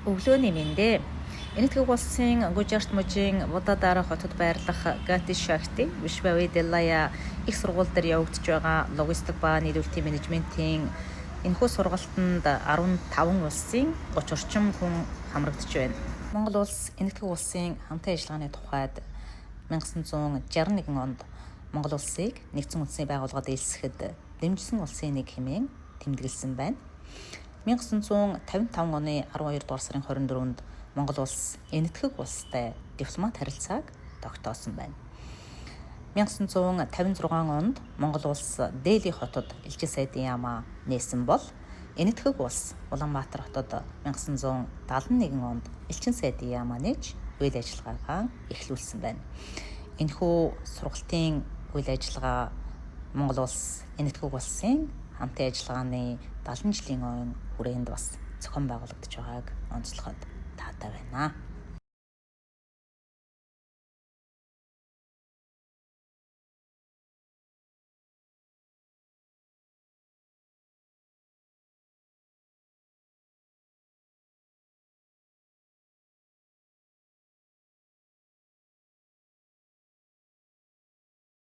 Өглөөний мэнд ээ. Энэтхэг улсын Гужарт мужийн Вадодара хотод байрлах Гати Шакти Вишвавидялая их сургууль дээр явагдаж байгаа логистик ба нийлүүлэлтийн менежментийн энэхүү сургалтанд 15 улсын 30 орчим хүн хамрагдаж байна. Монгол улс Энэтхэг улсын хамтын ажиллагааны тухайд 1961 онд Монгол улсыг нэгдсэн үндэсний байгууллагад элсэхэд дэмжсэн улсын нэг хэмээн тэмдэглэсэн байна. 1955 оны 12 дугаар сарын 24-нд Монгол улс Энэтхэг улстай дипломат харилцааг тогтоосон байна. 1956 онд Монгол улс Дели хотод элчин сайдын яамаа нээсэн бол Энэтхэг улс Улаанбаатар хотод 1971 онд элчин сайдын яамаа нээж үйл ажиллагаагаа эхлүүлсэн байна. Энэхүү сургалтын үйл ажиллагаа Монгол улс Энэтхэг улсын хамтын ажиллагааны 70 жилийн ойн хүрээнд бас зохион байгуулагдаж байгааг онцлоход таатай байна.